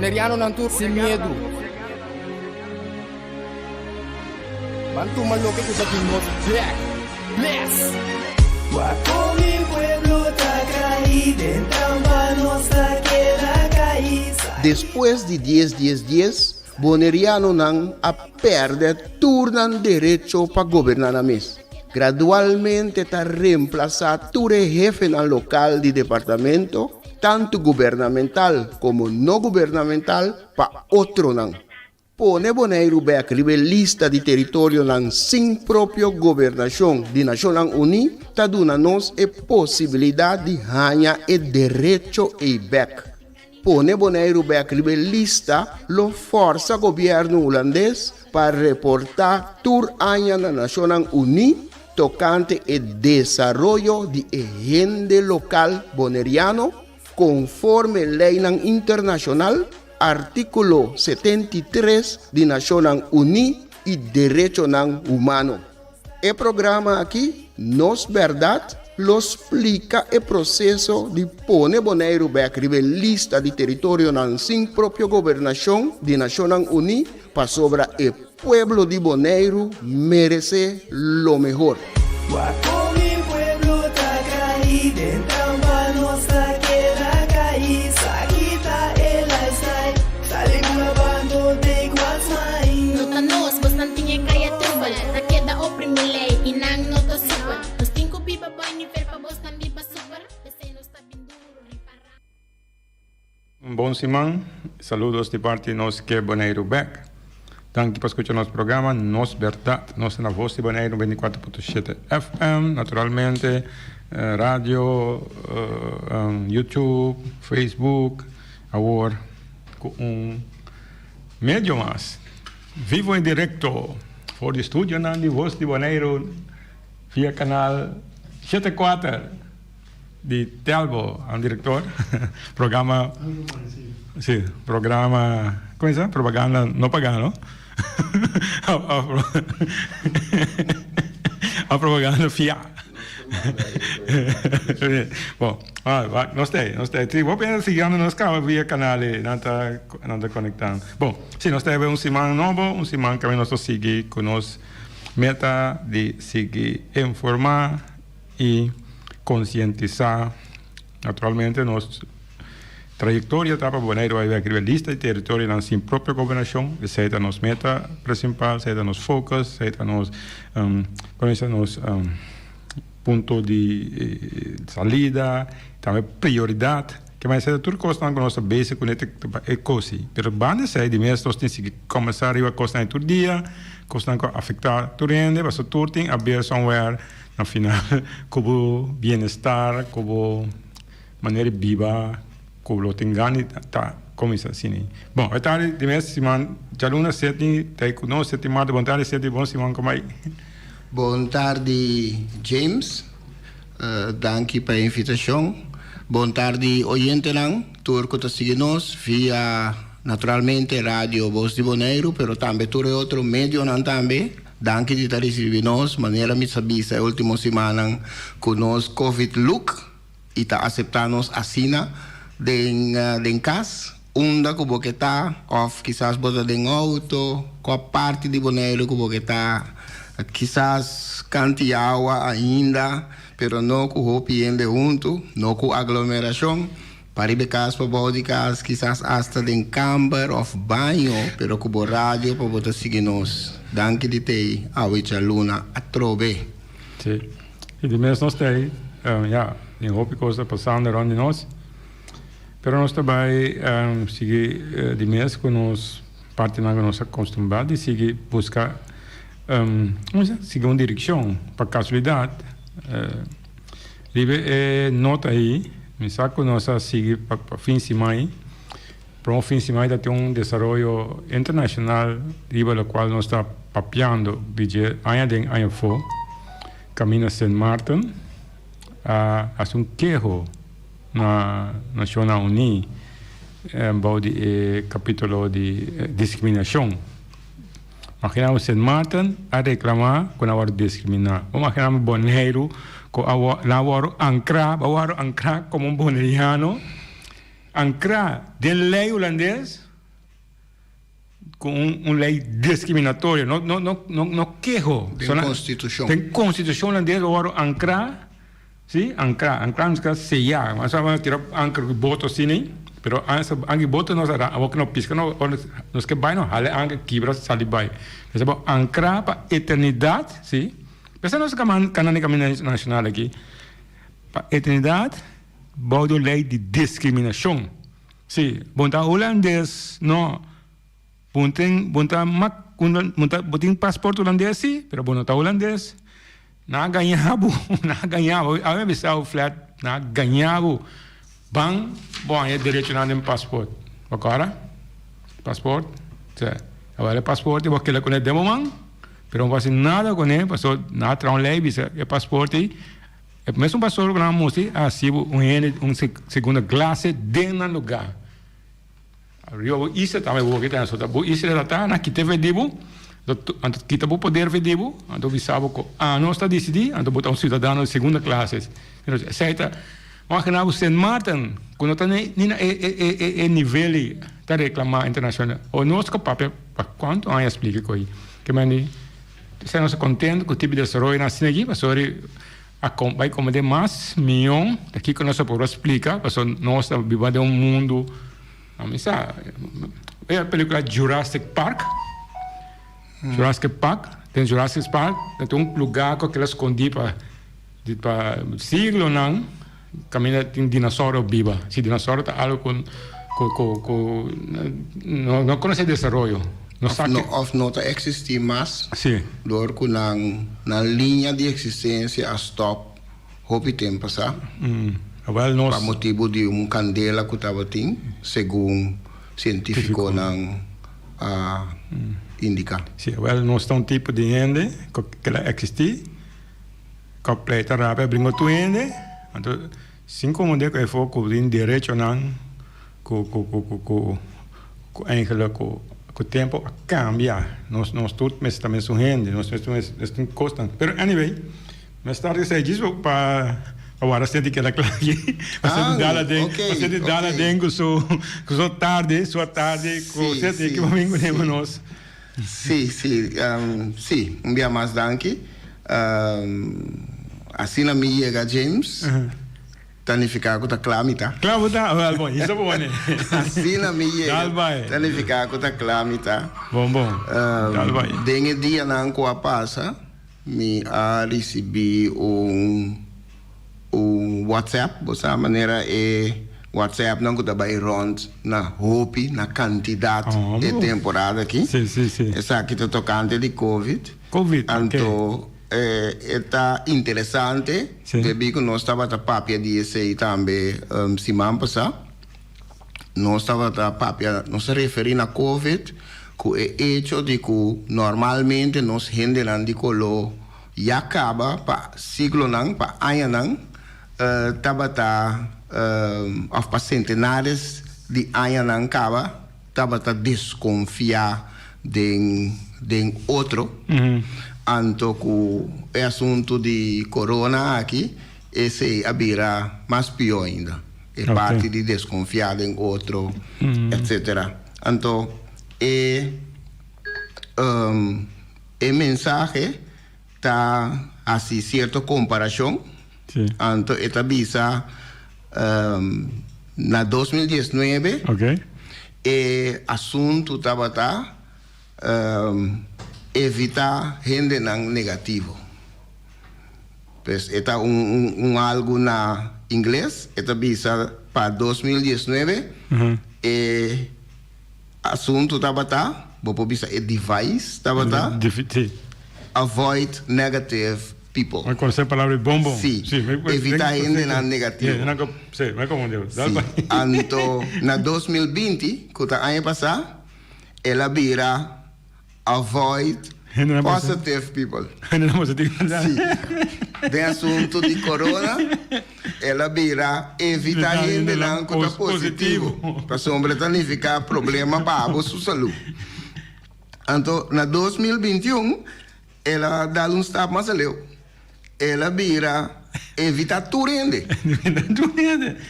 Bonerianonan tur sin miedu. Ban tuma loke ku ta di nos bek. Bless! Wak kon mi pueblo ta kai den trampa nos ta keda kai. Despues di dies dies dies, Bonerianonan a pèrdè tur nan derecho pa goberná nan mes. Gradualmente ta remplasá tur e hefenan lokal di departamento, tantu gubernamental komo no gubernamental, pa otronan. Pone Boneiru bèk riba e lista di teritorionan sin propio gobernashon di Nashonnan Uní ta duna nos e posibilidat di haña e derecho ei bèk. Pone Boneiru bèk riba e lista lo fòrsa gobièrnu hulandes pa reportá tur aña na Nashonnan Uní tokante e desaroyo di e hende lokal boneriano konforme leinan internashonal, artíkulo 73 di Nashonnan Uní i derechonan humano. E programa aki, Nos Bèrdat, lo splika e proseso di pone Boneiru bèk riba e lista di teritorionan sin propio gobernashon di Nashonnan Uní pasobra e pueblo di Boneiru meresé lo mehor. Wak kon mi pueblo ta kai den trampa nos ta keda kai sa kita e lifestyle sali bula bando take what's mine. No ta nos, bosnan tin e kaya trubel Ta keda oprimi lei i nan no ta super Nos tin ku biba boi nivel pa bosnan biba super P'esei nos ta bin duru ripará. Un bon siman, saludos di parti nos ke Boneiru bek. Danki pa skucha nos programa Nos Berdad. Nos ta na Voz di Boneiru 94.7 FM, naturalmente radio, YouTube, Facebook, awor ku un medio mas. Vivo en directo for di studionan di Voz di Boneiru via kanal 74. Di Telbo, an director, programa, si, programa, como se Propaganda no paga, no? A propaganda fia. Bon, nos ta nos ta Si bo piensa siguiendo nos caba via canal e nan ta nan ta conectando. Bon, si nos ta hebe un siman nobo, un siman caminda nos ta sigui cu nos meta di sigui informa i konsientisá. Naturalmente nos trayektoria ta pa Boneiru bai wek riba e lista di teritorionan sin propio gobernashon. Esei ta nos meta prinsipal, esei ta nos focus, esei ta nos komo bisa nos punto di salida, tambe prioridat. Ke manera esei ta tur kosnan ku nos ta bezig kuné pa e kosi. Pero banda esei di mes nos tin sigui kombersá riba kosnan di tur dia, kosnan ku a afektá tur hende, pasobra tur tin aber somewhere. Na final ku bo bienestar, ku bo manera di biba, ku lo tin gana di ta kuminsá asina. Bon, e tardi di mes siman djaluna Sidney ta ei ku nos, Sidney Marta. Bon tardi Sidney, bon siman ku bai. Bon tardi James, danki pa e invitashon. Bon tardi oyentenan, tur ku ta sigui nos via naturalmente Radio Bos di Boneiru, pero tambe tur e otro medionan tambe. Danki di ta risibi nos, manera mi sa bisa e ultimo simannan ku nos covid look i ta aseptá nos asina den den kas unda ku bo ke ta òf kisas bo ta den outo kua parti di Boneiru ku bo ke ta kisas kanti awa ainda pero no ku hopi hende huntu no ku aglomerashon. Pariba e kas, pabou di kas, kisas asta den kamber òf baño, pero ku bo radio pa bo ta sigui nos. Danki di tei awe djaluna atrobe. Sí, i di mes nos tei, ya, tin hopi kos ta pasando rònt di nos, pero nos ta bai sigui di mes ku nos partinan ku nos a kostumbrá di sigui buska, komo se sigui un direkshon. Pa kasualidat, Riba e nota ei, mi sa ku nos a sigui pa fin siman ei. Promo fin siman ei ta tin un desaroyo internashonal riba lokual nos ta papiando di dje aña den aña afó. Kaminda Sint Maarten a hasi un keho na Nashonnan Uní bou di e kapítulo di diskriminashon. Magina bo Sint Maarten a reclama cu nan a wordo discrimina. Bo magina bo Boneiru cu a nan a wordo ancra, bo a wordo ancra como un Boneiano, ancra den ley Hulandes. Ku un un lei diskriminatorio. No no no no no keho. Den konstitushon. Den konstitushon hulandes bo wòrdu ankrá, si, ankrá, ankrá nos ta seyá. Mas ora tira anker ku boto asina ei, pero anker boto nos a awor ku no piska no ora nos ke bai no hala e anker kibra sali bai. Mester bo ankrá pa eternidat, si. P'esei nos kana den kaminda nashonal aki pa eternidat bou di un lei di diskriminashon. Si, bo ta hulandes, no. Bo tin, bo ta mak, bo ta, bo tin pasport hulandes si, pero bo no ta hulandes. Nan a gaña bo, nan a gaña bo. Awe mi bisa bo flat, nan a gaña bo. Ban bo haña e derechonan den pasport. Bo kòrda? Pasport, si. Awor e pasport bo a keda kuné den bo man, pero bo no por hasi nada kuné, pasobra nan a traha un lei bisa e pasport ei. E mesun pastor ku nan a mustra a hasi bo un hende un segunda klase den nan lugá. Riba bo isla tambe bo kita so ta bo isla ta ta nan kita fe di bo anto kita bo poder fe di bo anto bisa bo ku anos ta disidí anto bo ta un siudadano di segunda klase. Esei ta imagina bo Sint Maarten ku no ta ni na e nivel ei ta reklamá internashonal o nos ku papia pa kuantu aña splika ku ke mende. Esei nos ta contento cu tipo di desaroyonan asina aki pasobra a bai comete mas miyon ta kico nos a por splica pasobra nos ta biba den un mundo ami sa e pelicula Jurassic Park Jurassic Park den Jurassic Park ta tin un lugar cu a keda scondi pa pa siglonan caminda tin dinosaurio biba si dinosaurio ta algo cu cu cu no conoce desaroyo no sa ke. Of no ta existi mas Si. Dor cu nan nan liña di existencia a stop hopi tempo pasa Awel nos. Pa motibo di un candela cu tabatin segun cientificonan a indica. Si awel nos ta un tipo di hende cu keda existi. Kòp pleita rabia bringo tur hende, anto sin komprendé ku e for ku tin derechonan ku ku ku ku ku ku eigenlik ku ku tempu a kambia. Nos nos tur mester ta mesun hende, nos mester mester tin kosnan. Pero anyway, mi start esei djis pa pa wara senti keda kla aki. Pa senti dal aden, pa senti dal aden ku su ku su tardi, su atardi ku senti ki momingu nema nos. Sí, sí, sí, un bia mas danki. Asina mi yega James, ta nifiká ku ta kla mi ta. Kla bo ta? Wel bon, hisa bo wone. Asina mi yega, ta nifiká ku ta kla mi ta. Bon, bon. Dal bai. Den e dianan ku a pasa, mi a risibí un. Un WhatsApp, bo sa manera e WhatsAppnan ku ta bai rònt na hopi, na kantidat e temporada aki. Sí, sí, sí. Esaki ta tokante di Covid. Covid, ok. Anto e ta interesante debí ku nos tabata papia di esei tambe siman pasá. Nos tabata papia, nos a referí na Covid ku e echo di ku normalmente nos hendenan di koló Ya kaba pa siglonan, pa añanan, tabata, òf pa sentenares di añanan kaba, tabata deskonfiá den den otro. Anto ku e asuntu di korona aki, esei a bira mas pió ainda, e parti di deskonfiá den otro, etsetera. Anto e. E mensahe ta hasi sierto komparashon, anto e ta bisa na 2019 e asuntu tabata evitá hendenan negativo. Pues e ta un algu na ingles, e ta bisa pa 2019 e. Asuntu tabata, bo por bisa e device tabata, avoid negative people. Mi conoce e palabra bon bon. Si, evita hendenan negativo. Si, mi confundiu. Si, anto na 2020, cu ta aña pasa, el a bira Avoid positive people. Sí. Den asuntu di corona, el a bira evita hendenan ku ta positivo. Pasobra e ta nifiká problema pa abo su salú. Anto na 2021, el a dal un stap mas aleu. El a bira evita tur hende.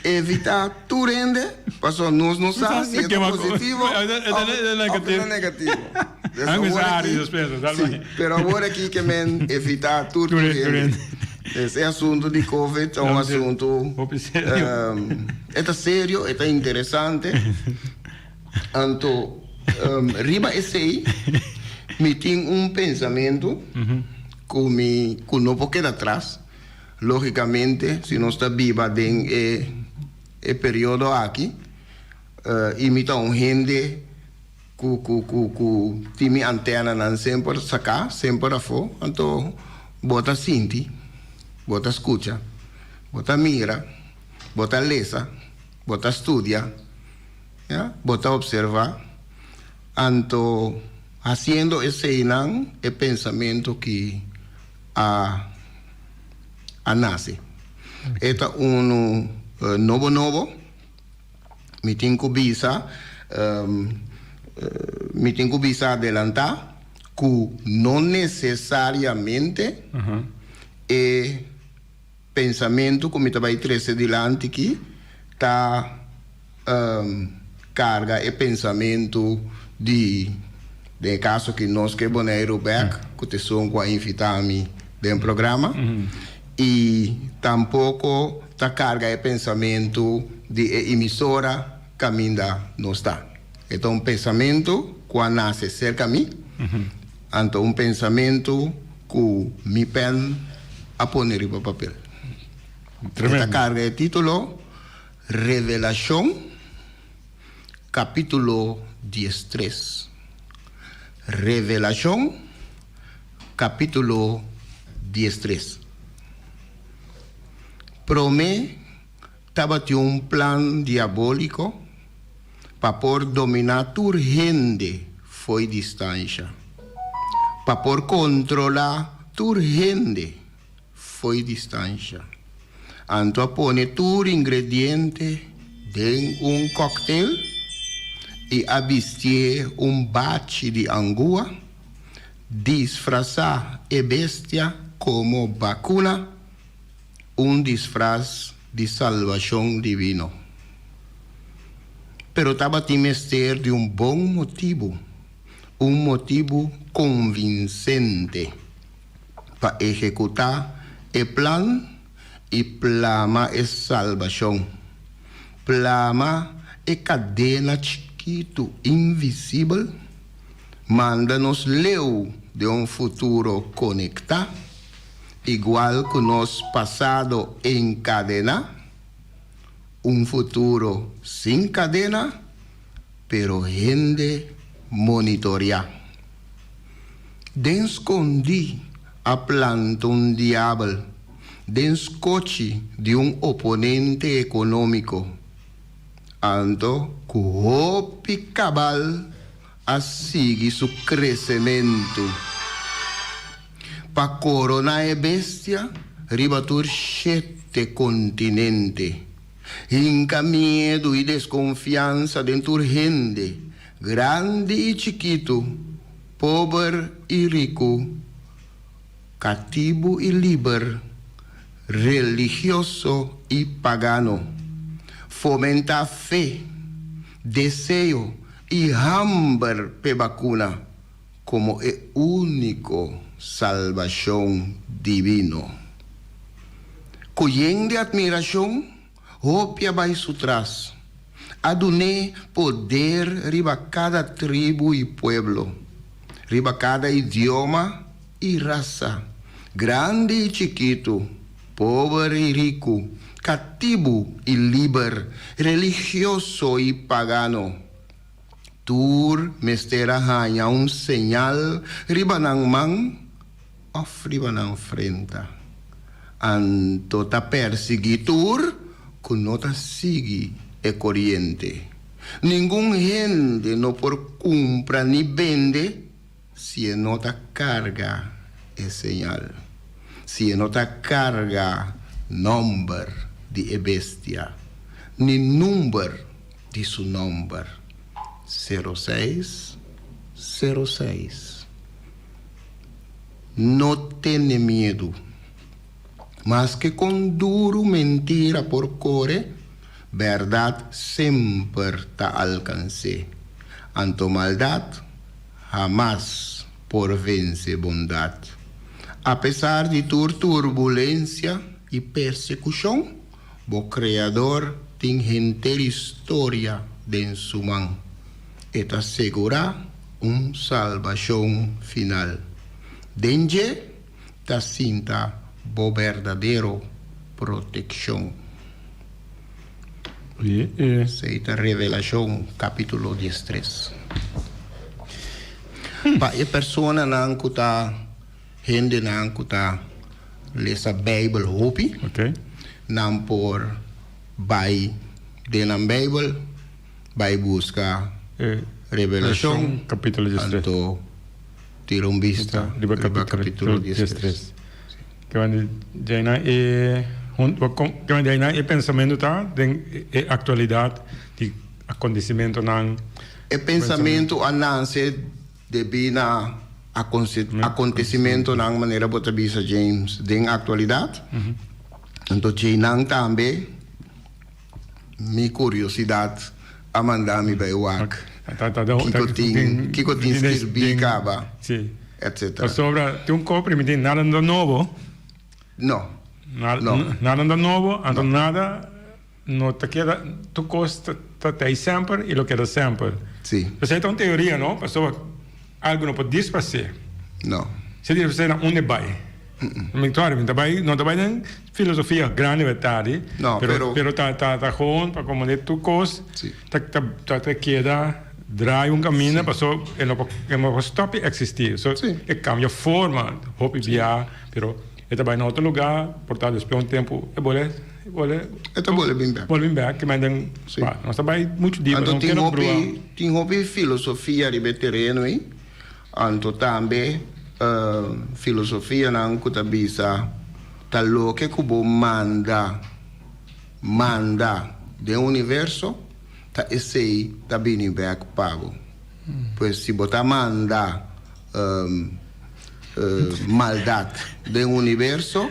Evita tur hende. Pasobra nos no sa si e ta positivo of e ta negativo. Sí, pero awor aki ke men evitá tur tur hende. E asuntu di Covid ta un asuntu e ta serio, e ta interesante. Anto riba esei mi tin un pensamentu ku mi ku no por keda atras. Lógikamente si nos ta biba den e e periodo aki i mi ta un hende ku ku ku ku tin mi antenanan semper saká, semper afó, anto bo ta sinti, bo ta skucha, bo ta mira, bo ta lesa, bo ta studia, ya, bo ta opservá. Anto hasiendo eseinan e pensamentu ki a a nase. E ta unu nobo nobo. Mi tin ku bisa, mi tin ku bisa adelantá ku no nesesariamente e pensamentu ku mi ta bai trese dilanti aki ta karga e pensamentu di, den e kaso aki Nos Ke Boneiru Bèk, ku ta esun ku a invitá mi den programa, i tampoko ta karga e pensamentu di e emisora kaminda nos ta. E ta un pensamentu ku a nase serka mi, anto un pensamentu ku mi pèn a pone riba papel. E ta karga e título Revelashon kapítulo diestres. Revelashon kapítulo diestres. Promé tabatin un plan diabóliko pa por dominá tur hende fo'i distansha, pa por kontrolá tur hende fo'i distansha. Anto a pone tur ingrediente den un kòktel i a bistié un bachi di angua, disfrasá e bestia komo bakuna, un disfras di salbashon divino. Pero tabatin mester di un bon motibu, un motibu konvinsente. pa ehekutá e plan i plama e salbashon, plama e kadena chikitu invisibel, manda nos leu den un futuro konektá, igual ku nos pasado enkadená, un futuro sin kadena, pero hende monitoriá. Den skondí a planta un diabel den skochi di un oponente ekonómiko. Anto ku hopi kabal a sigui su kresementu. Pa koroná e bestia riba tur shete kontinente. Hinka miedu i deskonfiansa den tur hende, grandi i chikitu, pober i riku, katibu i liber, religioso i pagano. Fomentá fe, deseo i hamber p'e bakuna komo e úniko salbashon divino. Ku yen di atmirashon, hopi a bai su tras. A dun'é poder riba kada tribu i pueblo, riba kada idioma i rasa, grandi i chikitu, pober i riku, katibu i liber, religioso i pagano. Tur mester a haña un señal riba nan man òf riba nan frenta. Anto ta persiguí tur ku no ta sigui e koriente. Ningun hende no por kumpra ni bende si e no ta karga e señal, si e no ta karga nòmber di e bestia ni number di su nòmber, sero seis, sero seis. No tene miedu. Maske kon duru mentira por kore, Bèrdat semper ta alkans'é. Anto maldat hamas por vense bondat. Apesar di tur turbulensia i persekushon, bo Kreador tin henter historia den su man. E ta segurá un salbashon final. Den dje ta sinta bo berdadero protekshon. Esei ta Revelashon kapítulo diestres. Pa e personanan ku ta hendenan ku ta lesa Beibel hopi, nan por bai den nan Beibel bai buska Revelashon anto tira un bista riba kapítulo diestres. E pensamentu ta den e aktualidat di akontesimentonan. E pensamentu a nanse debí na akontesimentonan manera bo ta bisa James den aktualidat. Anto djeinan tambe Mi kuriosidat a manda mi bai wak kiko tin kiko tin skirbí kaba etcetera. Pasobra tin un kos primintí nada no ta nobo. No. No. Nada no ta nobo, anto nada no ta keda tur kos ta ta ei semper i lo keda semper. Si. Esei ta un teoria no, pasobra Algu no por disparsé. No. Si disparsé na unda e bai? Mi sorry, mi ta bai, no ta bai den filosofia grandi wet tardi. No, pero. Pero ta ta ta gewoon pa komprendé tur kos. Si. Ta ta ta ta keda draai un kaminda paso e no por e no por stòp di eksistí. So e kambia forma hopi bia, pero e ta bai na otro lugá, por ta despues un tempu e bole e bole. E ta bole bin bèk. Bole bin bèk, ke men den. Si. Nos ta bai muchu diep, Anto no tin kere hopi brua. Tin hopi filosofia riba e tereno ei, anto tambe filosofianan ku ta bisa ta loke ku bo manda manda den universo ta esei ta bini bèk pa bo. Pues si bo ta manda maldat den universo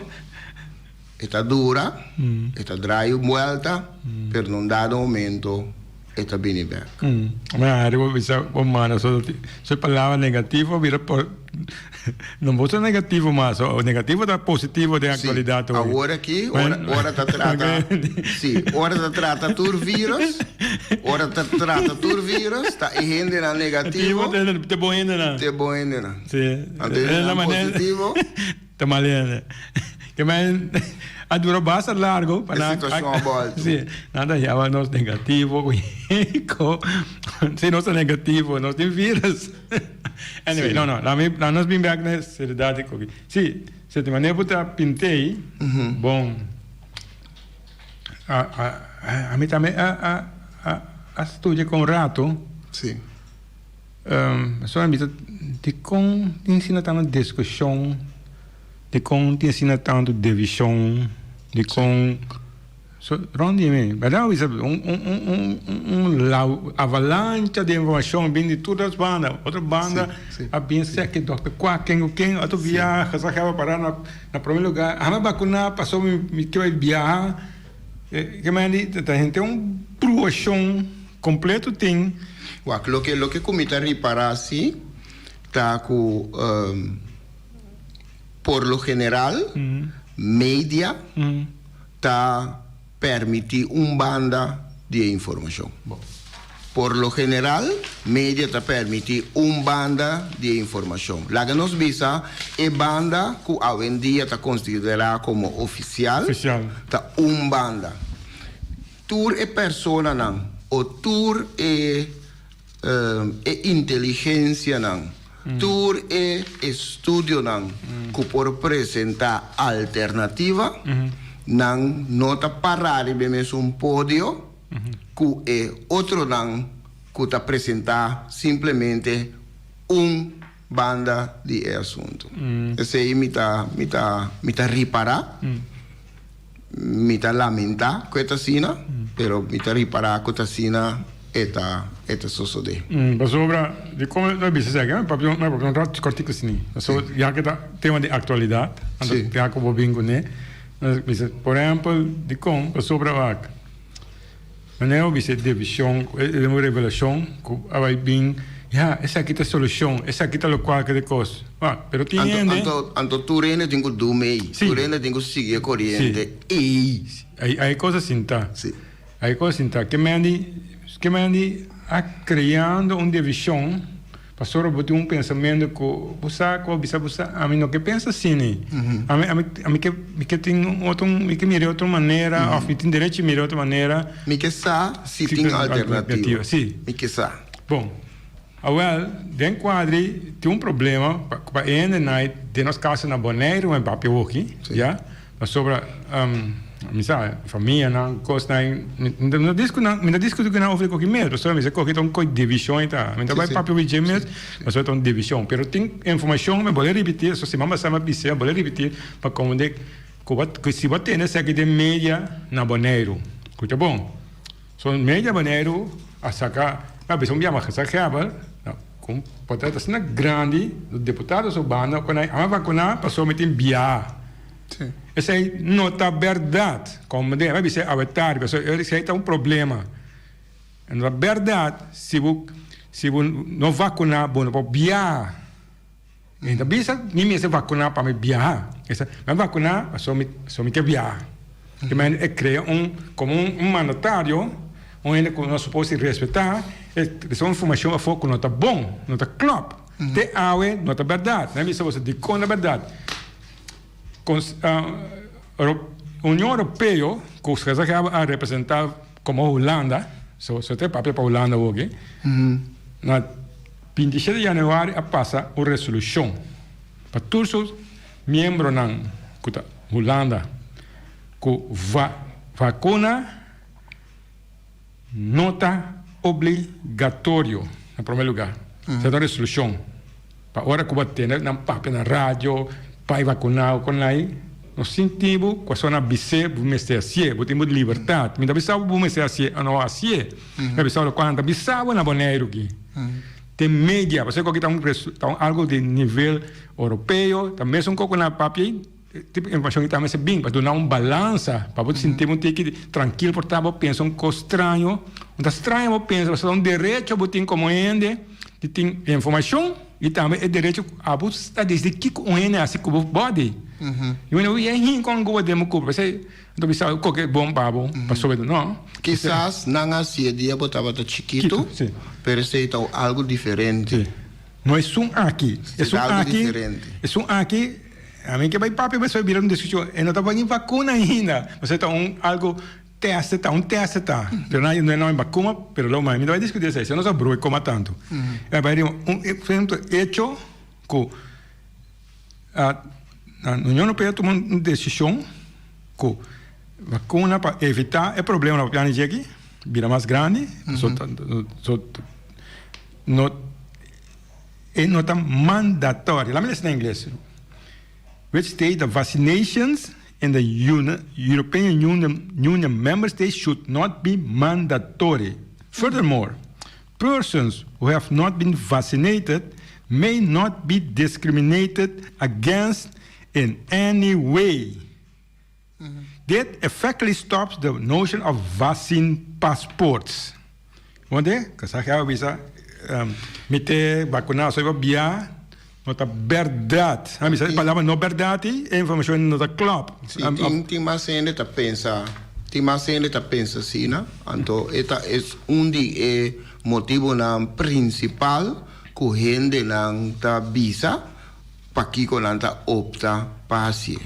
e ta dura, e ta draai un buelta, pero na un dado momento e ta bini bek. Ma ari bo bisa bo manda so so e palabra negativo bira por no bo ta negativo mas o negativo ta positivo den actualidad Si, awor aki ora ora ta trata si ora ta trata tur virus ora ta trata tur virus ta e hendenan negativo te bon hendenan te bon hendenan si anto e hendenan positivo Ta mal hende. Ke men a dura basta largo pa E nan situacion a bolto. Sí, nan ta yama nos negativo ku si nos ta negativo nos tin virus. Anyway, Sí. no no, laat mi laat nos bin bek na e seriedad di koki. Sí, si di manera bo ta pint'ei, bon, a a a mi tambe a a a a studia kon rato. Sí. Pasobra mi ta dikon tin asina tantu diskushon, dikon tin asina tantu divishon, dikon so rònt di mi bèrdat bo bisa un un un un un avalancha di informashon bin di tur dos banda, otro banda a bin seki dòkter kua ken ku ken otro biaha gezaghebber a para na prome lugar ami a bakuná pasobra mi ke bai biaha ke mende ta henter un bruashon. Completo tin. Wak, loke loke ku mi ta ripará si ta ku por lo general media ta permití un banda di e informashon. Por lo general media ta permití un banda di e informashon. Laga nos bisa e banda ku awendia ta konsiderá komo ofisial ta un banda. Tur e personanan o tur e e inteligencianan, tur e estudionan cu por presenta alternativa, nan no ta para riba e mesun podio cu e otronan cu ta presenta simplemente un banda di e asunto. Esey mi ta mi ta mi ta ripara. Mi ta lamentá ku e ta asina, pero mi ta ripará ku ta asina e ta e ta sosodé. Pasobra dikon mi bisa esaki? Mi papia mi papia un ratu kòrtiku asina. Pasobra ya ke ta tema di aktualidat, anto ya ku bo bin kuné, mi bisa, por ehèmpel, dikon? Pasobra wak. Manera bo bisa e divishon, e revelashon ku a bai bin, ya, esaki ta e solushon, esaki ta lokual ku ta e kos. Wak, pero tin Anto, hende. anto, anto tur hende tin ku du mei, Sí. tur hende tin ku sigui e koriente Sí. ei. Ai, ai kos a sinta. Sí. Ai kos a sinta. Ke mendi, ke mendi a kreando un divishon pasobra bo tin un pensamentu ku bo sa ku bo bisa bo sa ami no ke pensa asini. Ami, ami, ami ke, mi ke tin otro, mi ke mira e otro manera òf mi tin derecho di mira e otro manera. Mi ke sa si Si tin tin alternativa. alternativa, sí. Mi ke sa. Bon. Awel, den kuadri tin un problema ku pa e hende nai den nos kasa na Boneiru men papia hoki, ya, pasobra mi sa famianan kosnan mi no disku nan mi ta diskuti ku nan over di koki mes pasobra mi sa koki ta un kos divishon e ta mi ta bai papia over dje mes pasobra ta un divishon pero tin informashon mi bolbe ripiti so siman pasá mi a bis'é mi bolbe ripiti pa komende ku si bo tende esaki den media na Boneiru ku ta bon. So media Boneiru a saka a bisa un biaha gezaghebber ku un portret asina grandi di deputado su banda ku nan a vakuna pasobra mi tin biaha. Esei no ta bèrdat. Komo den a bisa awe tardi pasobra esei ta un problema. No ta bèrdat si bo si bo no vakuna bo no por biaha. Mi ta bisa mi mester vakuná pa mi biaha. Esta, mi a vakuná pasobra mi, pasobra mi ke biaha. Ke manera e krea un, komo un, un mandatario, un hende ku nos supos di respetá, e trese un informashon afó ku no ta bon, no ta klòp. Te awe no ta bèrdat. Mi a bisa boso dikon ta bèrdat. Kons, Union Europeo, ku Gezaghebber a representá komo Hulanda, so, so ta e papia pa Hulanda awoki, na. 27 di januari a pasa un resolushon pa tur su miembronan ku ta Hulanda ku vakuna no ta obligatorio na prome luga. Esei ta un resolushon pa ora ku bo a tende nan papia na radio pa e vakuna ku nai no sinti bo ku a sona bis'é bo mester hasié bo tin bo libertat. Mi ta bisa bo bo mester hasié o no hasié. Mi ta bisa bo lokual nan ta bisa bo na Boneiru aki. Den media, pasobra ku aki ta un ta un algu di nivel oropeo, ta mesun kos ku nan papia ei, tipo informashon ei tambe mester bin pa duna un balansa, pa bo sinti bo un tiki trankil por ta bo pensa un kos straño, no ta straño bo pensa pasobra ta un derecho bo tin komo hende di tin informashon i tambe e derecho ku abo ta disidi kiko un hende hasi ku bo body. I wende bo yei hinka un goba den bo kurpa, p'esei Mi ta bisa koke bon pa bo pasobra no. Kisas nan a hasié dia bo tabata chikitu, pero esei ta algu diferente. Si. No esun aki. Esun aki. Esun aki, ami ke bai papia pasobra bira un diskushon. E no ta bai vakuna ainda. Pasobra ta un algu tèst ta, un tèst ta. Pero nan no e bakuma, pero lo mi ta bai diskuti esei. Si nos a brui koma tantu. E bai riba un echo ku. Union Europeo a tuma un desishon ku vakuna pa evitá e problema na papiando dje aki bira mas grandi, no e no ta mandatorio. Lami lesa na ingles, which state the vaccinations in the European Union member states should not be mandatory. Furthermore, Persons who have not been vaccinated may not be discriminated against in any way. Dit effectively stops the notion of vaccine passports. Wante, kasa ke a bisa, mi te vacuna so iba bia, no ta berdad. A bisa e palabra no berdad ei, e informacion no ta klop. Si, tin, tin mas hende ta pensa, tin mas hende ta pensa asina, anto e ta es un di e motibonan principal cu hendenan ta bisa pakico nan ta opta pa hacié.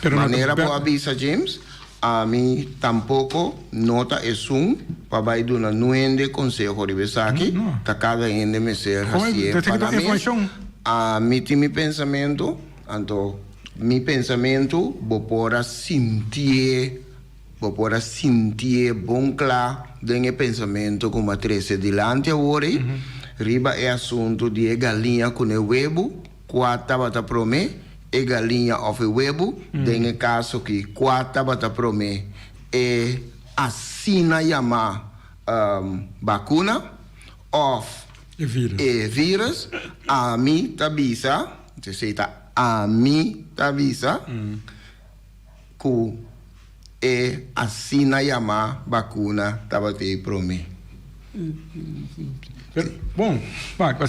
Pero no ta Manera bo ber. a bisa James, ami tampoco no ta esun pa bay duna nuende conseho riba esaki, No, no. ta cada hende mester Como hacié ta pa ta nan mes. informacion. Ami tin mi pensamentu, anto mi pensamentu bo por a sintié, bo por a sintié bon cla den e pensamentu cu mi a trece dilanti awor ei, riba e asuntu di e galiña cu n'e webu. Kua tabata promé, e galiña òf e webu? Den e kaso ki, kua tabata promé, e asina yamá bakuna òf e vírùs? Ami ta bisa, esei ta ami ta bisa, ku. e asina yamá bakuna tabat'ei promé. Bon, wak,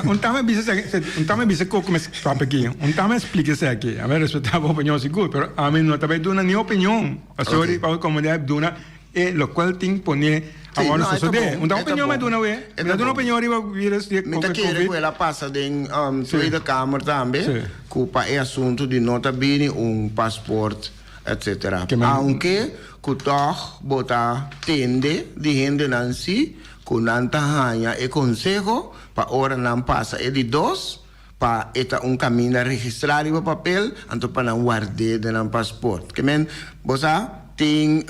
un tame bisa esaki, un tame bisa koko mi papia aki, un tame splika esaki, ami a respetá bo opinion sigur, pero ami no ta bai duna ni opinion, pasobra pa komunidat duna e lokual tin pone awor no sosodé. Un ta opinion mi a duna awe, mi ta duna opinion riba virus di Mi ta kere ku el a pasa den Tweede Kamer tambe, ku pa e asuntu di no ta bini un pasport etc. Aunke ku tòg bo ta tende di hendenan si ku nan ta haña e konseho pa ora nan pasa e di dos pa e ta un kaminda registrá riba papel anto pa nan ward'é den nan pasport. Ke men bo sa tin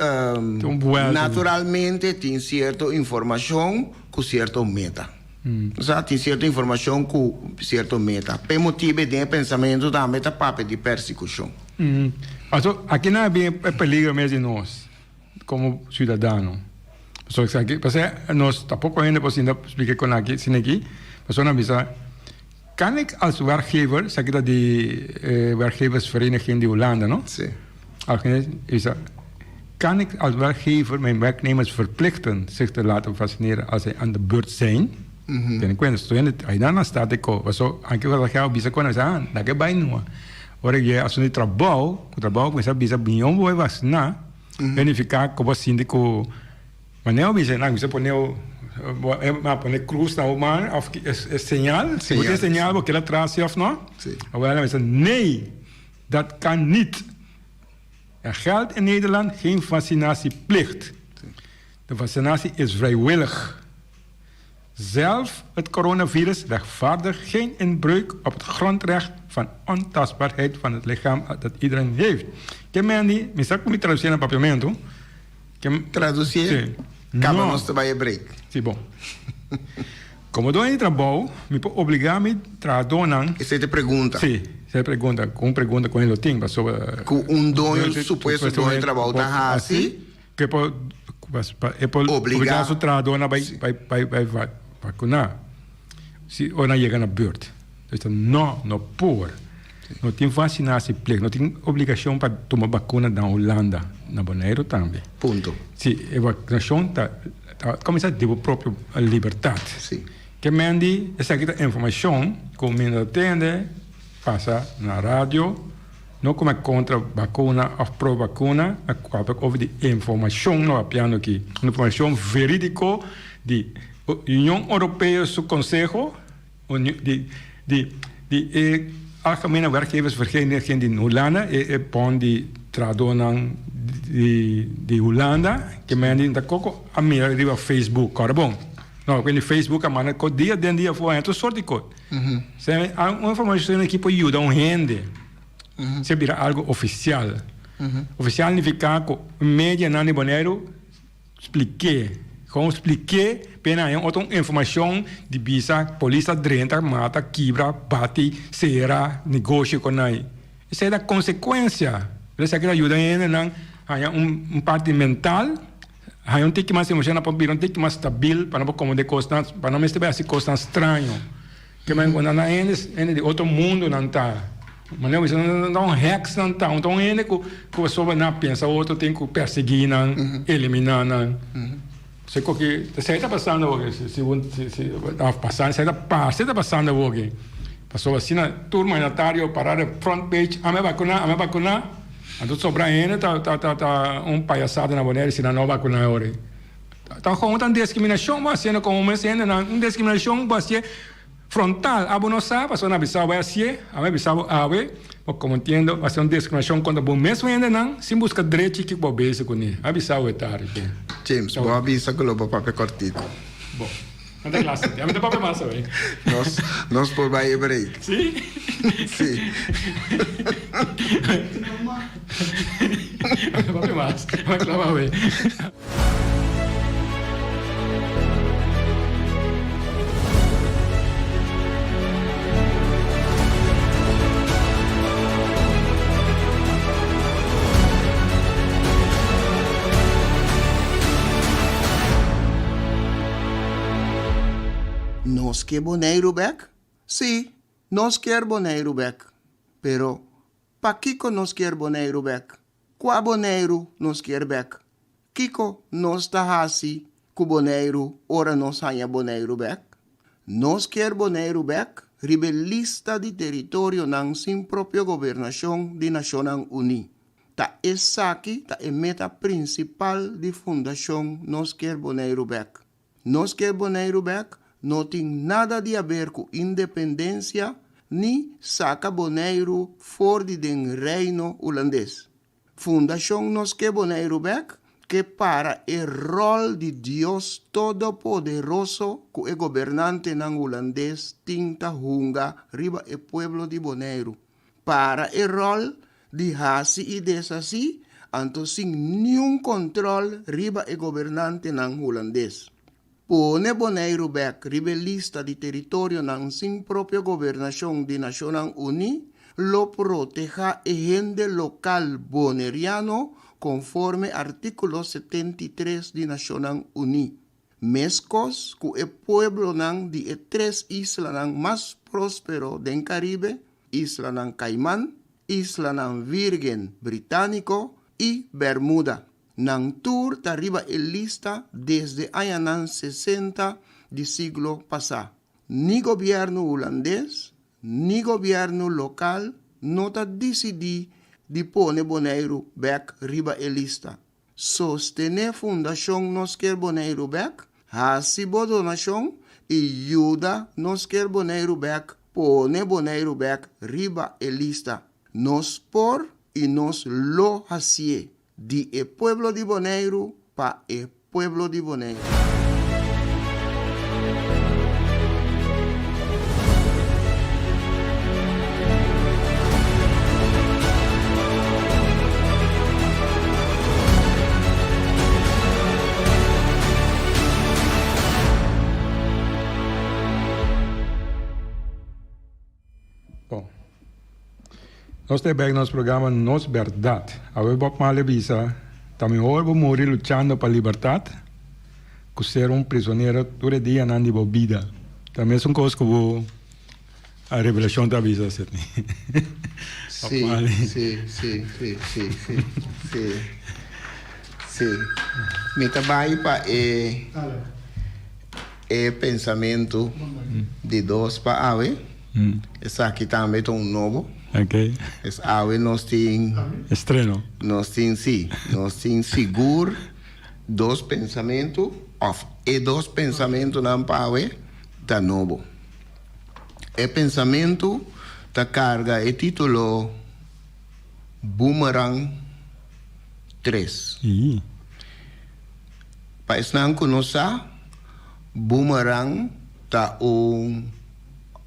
naturalmente tin sierto informashon ku sierto meta. Bo sa tin sierto informashon ku sierto meta. P'e motibu den e pensamentu tambe ta papia di persekushon. Paso aki nan a bin e peligro mes di nos komo siudadano. Pasobra esaki pasobra nos ta poko hende por sinta splika kon aki asina aki. Pasobra nan bisa kan ik als werkgever, esaki ta di werkgeversvereniging di Hulanda no? Si. Algemeen bisa kan ik als werkgever mijn werknemers verplichten zich te laten vaccineren als zij aan de beurt zijn? Tene kuenta, sto hende ainan nan sta te ko pasobra anke ku bisa kon nan bisa ah laga e bai numa. Ora ku e asuntu di trabou, ku trabou kuminsá bisa mion bo e vasiná, e nifiká ku bo a sinti ku manera bo bisa nan kuminsá pone bo a pone krus na bo man òf e señal, si bo tin e señal bo keda tras si òf no? Awor nan bisa nee, dat kan niet. Er geldt in Nederland geen vaccinatieplicht. De vaccinatie is vrijwillig. Zelf het coronavirus rechtvaardigt geen inbreuk op het grondrecht van ontastbaarheid van het lichaam dat iedereen heeft. Ke men di, mi sa ku mi tradusié na papiamentu. Ke Tradusié? Si. Kaba nos ta bai e break. Si, bon. Komo doño di trabou, mi por obligá mi trahadónan. Esei ta e pregunta. Si, esei ta e pregunta. Ku un pregunta ku hende lo tin pasobra. Ku un doño, supuesto doño di trabou ta hasi. Ku e por e por obligá su trahadónan bai bai bai vakuná si ora nan yega na bùrt. Entonces ta no, no por. No tin vasinasieplicht, no tin obligashon pa tuma bakuna na Hulanda, na Boneiru tambe. Punto. Si, e vakunashon ta ta kuminsá di bo propio libertat. Si. Ke men di esaki ta informashon ku mi no tende pasa na radio. No ku mi kontra bakuna òf pro bakuna, mi papia over di informashon no papiando aki. Un informashon verídiko di Union Oropeo su konseho, di di di e Algemene Werkgeversvereniging di Hulanda, e e bond di trahadónan di di Hulanda, ke men di ta koko a mira riba Facebook, kòrda bon. No, ku Facebook a manda kos dia den dia afó, tur sort di kos. Sey un informacion aki por yuda un hende si a bira algo oficial. Oficial nifica cu medianan di Boneiru spliké, gewoon spliké p'e nan haña otro informacion di bisa polis a drenta, mata, kibra, bati, sera negoshi con nan. Esey ta consecuencia. Esaki ta yuda hendenan haña un parti mental. Haña un tiki mas emocion nan por bira un tiki mas stabil pa nan por komprende kosnan, pa nan mester bai hasi kosnan straño. Ke men ku nan hende, hende di otro mundo nan ta. Manera bo bisa nan ta un heks nan ta, un ta un hende ku ku pasobra nan a pensa otro tin ku persegui nan, elimina nan. Se koki esei ta pasando awoki, si si si si ta pasando, esei ta parse ta pasando awoki. Pasobra asina tur mandatario para den front page, ami a bakuna, ami a bakuna. Anto sobra hende ta ta ta ta un payasada na Bonaire si nan no bakuna e ora ei. Ta gewoon ta un discriminacion bo haciendo como mes hendenan, un discriminacion bo hacié frontal. Abo no sa pasobra nan a bisa bo hacié, abo a bisa bo awe, bo como entiendo bo haci un discriminacion contra bo mes hendenan sin busca drechi kico bo bezig cune. A bisa bo e tardi. James, bo a bisa cu lo bo papia cortico. Bo. No ta kla sinti. Ami ta papia mas awe. Nos, nos por bai e break. Si? Si. Ami ta papia mas. Mi a kla awe. Nos ke Boneiru bek? Sí, nos kier Boneiru bek. Pero, pakiko nos kier Boneiru bek? Kua Boneiru nos kier bèk? Kiko nos ta hasi ku Boneiru ora nos haña Boneiru bèk? Nos kier Boneiru bèk riba e lista di teritorionan sin propio gobernashon di Nashonnan Uní. Ta esaki ta e meta prinsipal di Fundashon Nos Kier Boneiru Bèk. Nos Kier Boneiru Bèk no tin nada di haber ku independensia ni saka Boneiru for di den Reino Hulandes. Fundashon Nos Ke Boneiru Bèk ke para e ròl di Dios Todopoderoso ku e gobernantenan hulandes tin ta hunga riba e pueblo di Boneiru. Para e ròl di hasi i deshasí, anto sin niun kòntròl riba e gobernantenan hulandes. Pone Boneiru bèk riba e lista di teritorionan sin propio gobernashon di Nashonnan Uní lo protehá e hende lokal boneriano konforme artíkulo 73 di Nashonnan Uní, meskos ku e pueblonan di e tres islanan mas próspero den Karibe, Islanan Kaiman, Islanan Vírgen Britániko i Bermuda. Nan tur ta riba e lista desde añanan sesenta di siglo pasá. Ni gobièrnu hulandes ni gobièrnu lokal no ta disidí di pone Boneiru bèk riba e lista. Sostené Fundashon Nos Kier Boneiru Bèk, hasi bo donashon i yuda Nos Kier Boneiru Bèk pone Boneiru bèk riba e lista. Nos por i nos lo hasié. Di e pueblo di Boneiru pa e pueblo di Boneiru. Bon. Nos ta bek nos programa Nos Berdad. Awe Bob Marley bisa, Ta mihor bo muri luchando pa libertad ku ser un prisonero tur e dianan di bo bida. Ta mesun kos ku bo a revelashon ta bisa, Sidney. Bob Sí, Marley. sí, sí, sí, sí, sí, sí, sí. Mi ta bai pa e e pensamentu di dos pa awe. Esaki tambe ta un nobo. Ok. Es awe nos tin. Estreno. Nos tin, sí. Nos tin sigur dos pensamentu òf e dos pensamentunan pa awe ta nobo. E pensamentu ta karga e título Boomerang tres. Pa esnan ku no sa, boomerang ta un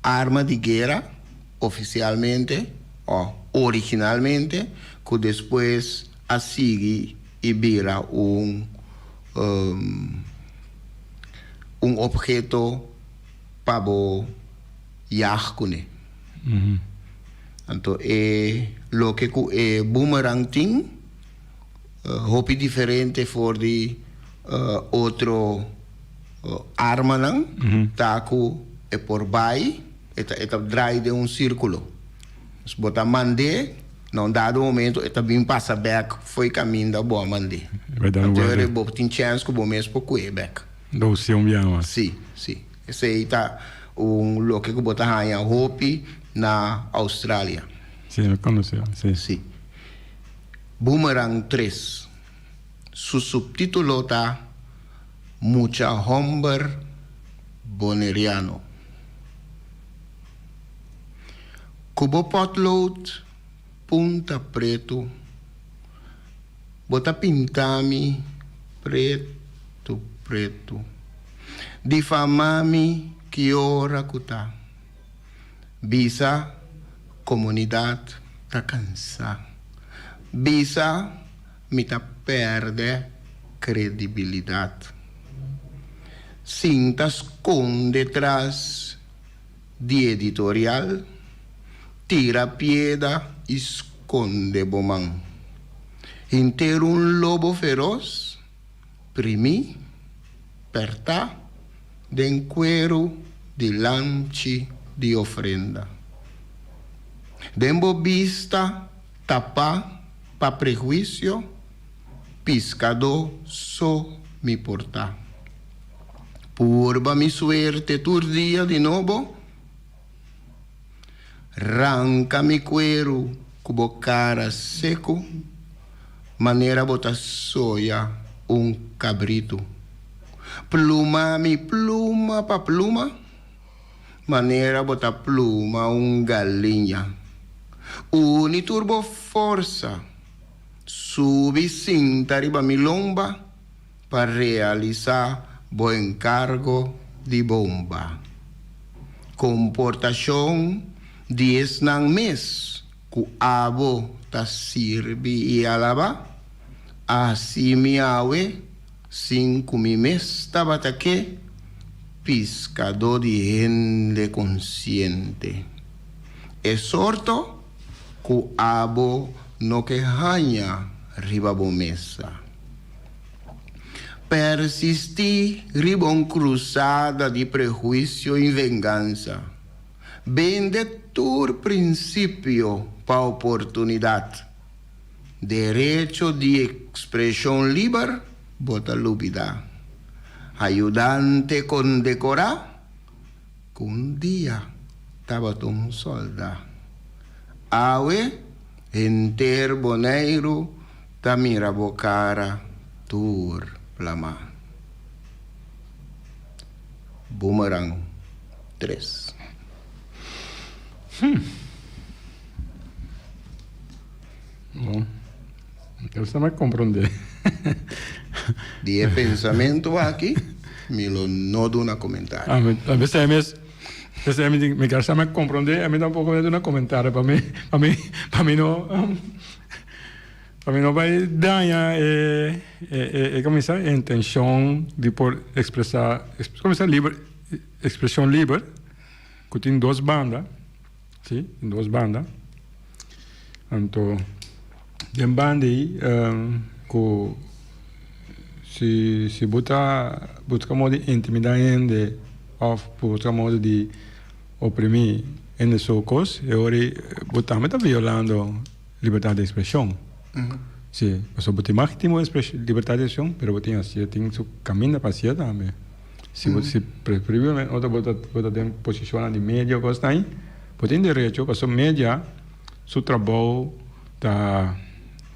arma di guera ofisialmente o originalmente ku despues a sigui i bira un un obheto pa bo yag kuné. Anto e loke ku e boomerang tin hopi diferente for di otro armanan ta ku e por bai e ta e ta drai den un sirkulo. Pues bo ta mand'é na un dado momento e ta bin pasa bèk fo'i kaminda bo a mand'é. Anto ora bo tin chèns ku bo mes por ku'é bèk. Sí, sí. Esei ta un loke ku bo ta haña hopi na Australia. Sí, mi konosé, sí. Sí. Boomerang tres. Su subtítulo ta Mucha Homber Boneriano. Ku bo potlood punta pretu, bo ta pinta mi pretu pretu. Difama mi ki ora ku ta. Bisa komunidat ta kansá. Bisa mi ta pèrdè kredibilidat. Sinta skonde tras di editorial, tira pieda i skonde bo man. Henter un lobo feros Primí, pèrtá den kueru di lamchi di ofrenda. Den bo bista tapá pa. Pa prehuisio, piskadó so mi por ta. Purba mi suerte tur dia di nobo, ranka mi kueru ku bo kara seku, manera bo ta soya un kabritu. Pluma mi pluma pa pluma, manera bo ta pluma un galiña. Uni tur bo forsa, subi sinta riba mi lomba pa realisá bo enkargo di bomba. Komportashon di esnan mes ku abo ta sirbi i alabá, a hasi mi awe sin ku mi mes tabata ke, piskadó di hende konsiente. E sorto ku abo no ke haña riba bo mesa. Persistí riba un krusada di prehuisio i vengansa. Bende tur prinsipio pa oportunidat. Derecho di ekspreshon liber bo ta lubidá. Ayudante kondekorá ku un dia tabata un sòldá. Awe henter Boneiru ta mira bo kara tur plamá. Boomerang tres. Bon, eu sa mai komprondé. Di e pensamentu aki mi lo no duna komentario. A mi, a mi mes, p'esei mi di, mi kier sa mai komprondé, a mi tampoko no duna komentario pa mi, pa mi, pa mi no, pa mi no bai daña e, e, e, komo bisa, e intenshon di por ekspresá, komo bisa, liber, ekspreshon liber, ku tin dos banda. Sí, tin dos banda. Anto den banda ei ku si si bo ta buska modo di intimidá hende òf bo buska modo di oprimí hende su kos, e ora ei bo tambe ta violando libertat di ekspreshon. Sí, pasobra bo tin mag tin bo libertat di ekspreshon, pero bo tin hasié, tin su kaminda pa hasié tambe. Si bo si preferiblemente ora bo ta bo ta den posishonnan di media o kosnan ei, bo tin derecho pasobra media su trabou ta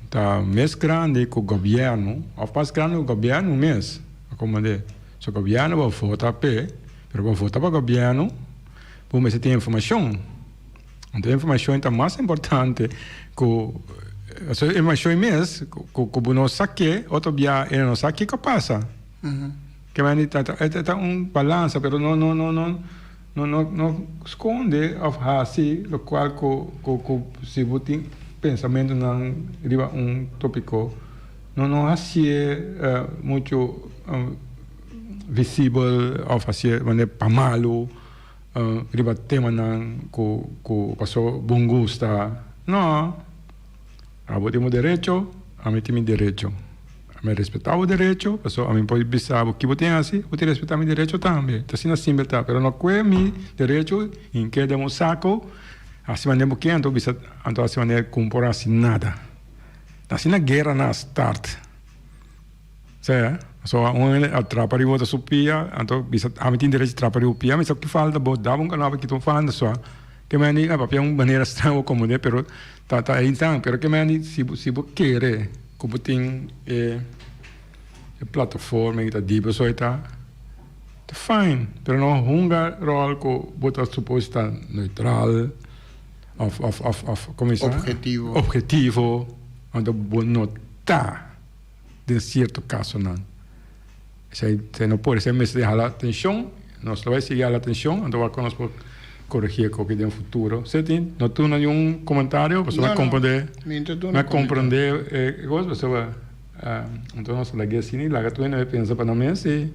ta mes grandi ku gobièrnu òf mas grandi ku gobièrnu mes. A komprendé? So gobièrnu bo vota p'e, pero bo vota pa gobièrnu bo mester tin informashon. Anto e informashon ta mas importante ku pasobra e informashon mes ku ku bo no sa ke otro bia e no sa kiko a pasa. Ke mandi ta ta e ta un balansa pero no no no no no no no skonde of hasi lokual ku ku ku si bo tin pensamentunan riba un topiko no no hasié muchu visibel of hasié manera pa malu riba temanan ku ku paso bon gusta no. Abo tin bo derecho, ami tin mi derecho. Ami a respetá bo derecho, pasobra ami por bisa bo ki bo tin hasi, bo tin respetá mi derecho tambe. Ta asina simpel ta, pero no kue mi derecho i keda den un sako, hasi manera bo ke, anto bisa, anto hasi manera ku bo por hasi nada. Ta asina guera nan a start. Sea, pasobra un hende a trapa riba otro su pia, anto bisa ami tin derecho di trapa riba bo pia, mi sa ki falta bo daba un kanaba kita un falta sua. Ke meni a papia un manera straño bo komprende pero ta ta einan pero ke meni si bo si bo kere ku bo tin e e plataforma i ta di bo so ta ta fine pero no hunga ròl ku bo ta supos ta neutral òf òf òf òf komo bisa Objetivo. objetivo anto bo no ta den sierto kasonan Esei no por, esei mester hala atencion, nos lo bay sigui hala atencion, anto wak nos por corregi e koki den futuro. Se tin, no tuna niun comentario, pasobra mi a comprende, mi a comprende e cos, pasobra anto nos a lag'e asina y laga tur hende pensa pa nan mes y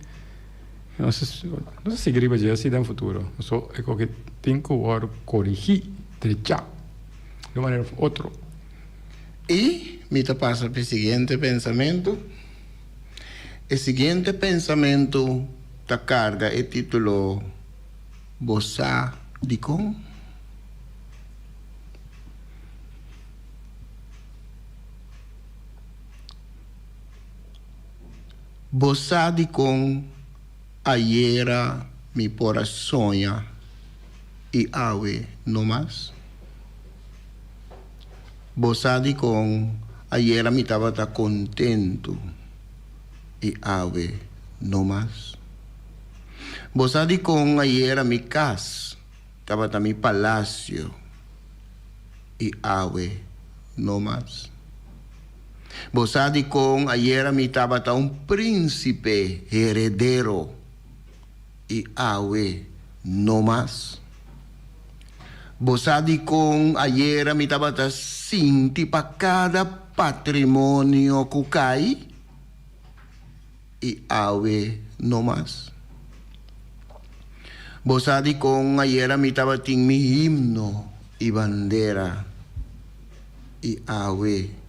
nos a sigui riba dje asi den futuro. Pasobra e koki tin cu wòrdu corregi, drecha, di un manera of otro. Y mi ta pasa p'e siguiente pensamento. E siguiente pensamentu ta karga e título Bo sa dikon? Bo sa dikon ayera mi por a soña i awe no mas? Bo sa dikon ayera mi tabata kontentu i awe no mas? Bo sa dikon ayera mi kas tabata mi palasio i awe no mas? Bo sa dikon ayera mi tabata un prínsipe heredero i awe no mas? Bo sa dikon ayera mi tabata sinti pa kada patrimonio ku kai i awe no mas? Bo sa dikon ayera mi tabatin mi himno i bandera i awe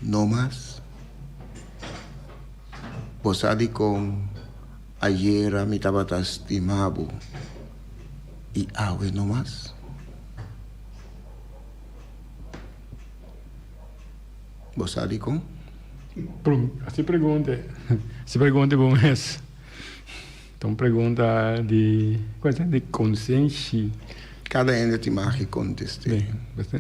no mas? Bo sa dikon ayera mi tabata stima bo i awe no mas? Bo sa dikon? Hasi pregunta, hasi pregunta bo mes. Ta un pregunta di, ku esei? Di konsenshi. Kada hende tin mag di kontest'é.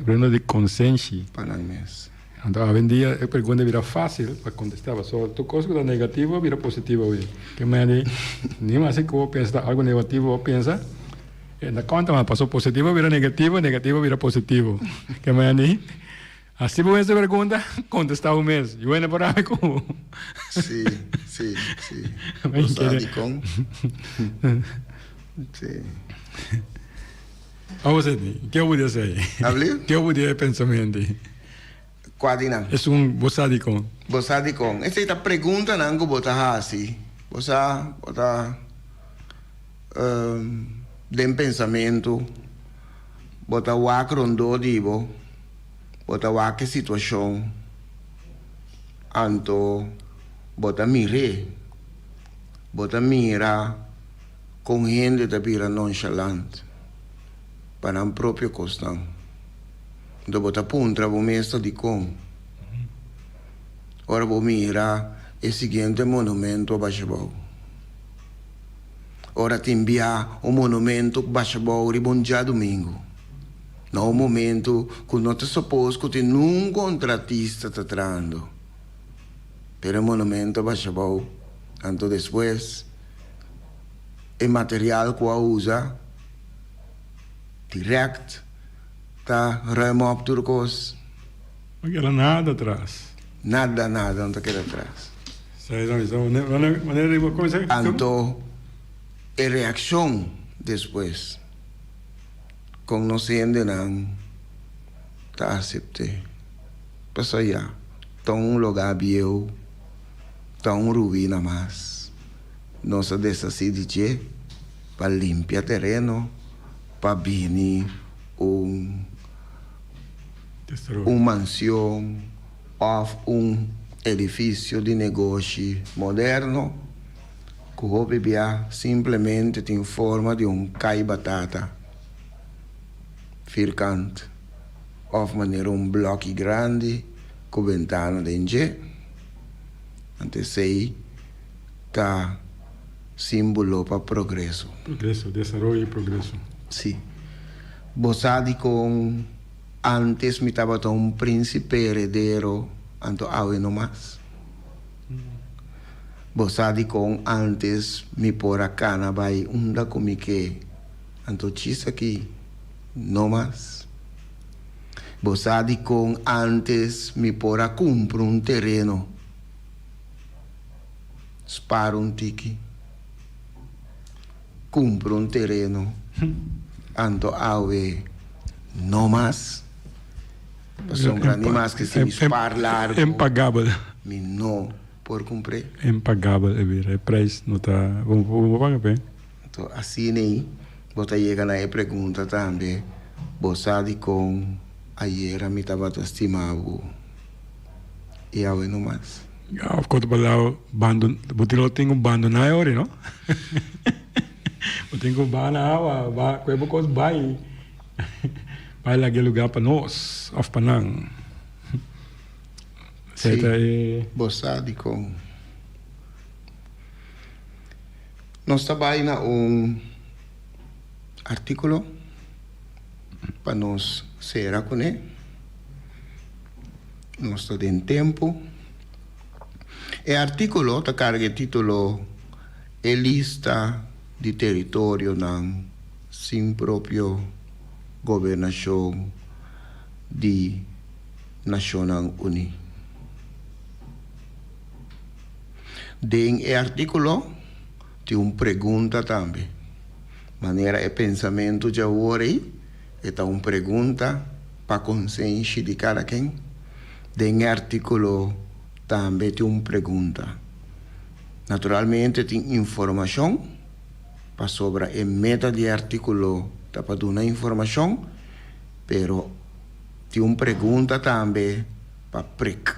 Pregunta di konsenshi. Pa nan mes. Anto awendia e pregunta bira fásil pa kontestá pasobra tur kos ku ta negativo a bira positivo awe. Ke mende ni mas ku bo pensa ta algu negativo bo pensa e ta konta mas pasobra positivo a bira negativo, negativo a bira positivo. Ke mende Hasi bo mes e pregunta, kontestá bo mes. Yu hende por habi ku bo. Sí, sí, sí. Bo sa dikon? Sí. Abo senti, ke bo di esei? Abli? Ke bo di e pensamentu ei? Kua di nan? Esun bo sa dikon. Bo sa dikon. Esei ta preguntanan ku bo ta hasi. Bo sa, bo ta den pensamentu, bo ta wak rondó di bo. Bo ta wak e situashon, anto bo ta mir'é. Bo ta mira kon hende ta bira nonshalant pa nan propio kosnan. Anto bo ta puntra bo mes ta dikon. Ora bo mira e siguiente monumento a basha bou. Ora tin bia un monumento ku basha bou riba un djadumingu. Na un momento cu no ta supos cu tin nun contratista ta trahando. Pero e monumento a basha abou, anto despues e material cu a usa direct ta ruim op tur cos. No keda nada atras. Nada, nada no ta keda atras. Anto e reaccion despues. Kon nos hendenan ta asept'é? Pasobra ya ta un lugá bieu, ta un ruina mas. Nos a deshasí di dje pa limpia tereno pa bini un un mansion òf un edifisio di negoshi moderno ku hopi bia simplemente tin forma di un kai batata firkant òf manera un blòki grandi ku bentana den dje. Anto esei ta símbolo pa progreso. Progreso, desaroyo i progreso. Sí. Bo sa dikon ántes mi tabata un prínsipe heredero, anto awe no mas? Bo sa dikon ántes mi por a kana bai unda ku mi ke, anto chis aki no mas? Bo sa dikon ántes mi por a kumpra un tereno, spar un tiki, kumpra un tereno, anto awe no mas? Pasobra ni maske si mi spar largu, mi no por kumpr'é. Impagabel e bira, e prijs no ta, bo no por paga p'e. Anto asina ei bo ta yega na e pregunta tambe, Bo sa dikon ayera mi tabata stima bo i awe no mas? Of ku otro palabra, bo tin lo tin ku bandoná e ora, no? Bo tin ku baha na awa, ba kue bo kos bai. Bai laga e lugá pa nos òf pa nan. Sí, bo sa dikon. Nos ta bai na un artíkulo pa nos sera kuné. Nos ta den tempu. E artíkulo ta karga e título E lista di teritorionan sin propio gobernashon di Nashonnan Uní. Den e artíkulo tin un pregunta tambe. Manera e pensamentu djawor ei, e ta un pregunta pa konsenshi di kada ken. Den e artíkulo tambe tin un pregunta. Naturalmente tin informashon, pasobra e meta di e artíkulo ta pa duna informashon, pero tin un pregunta tambe pa prik.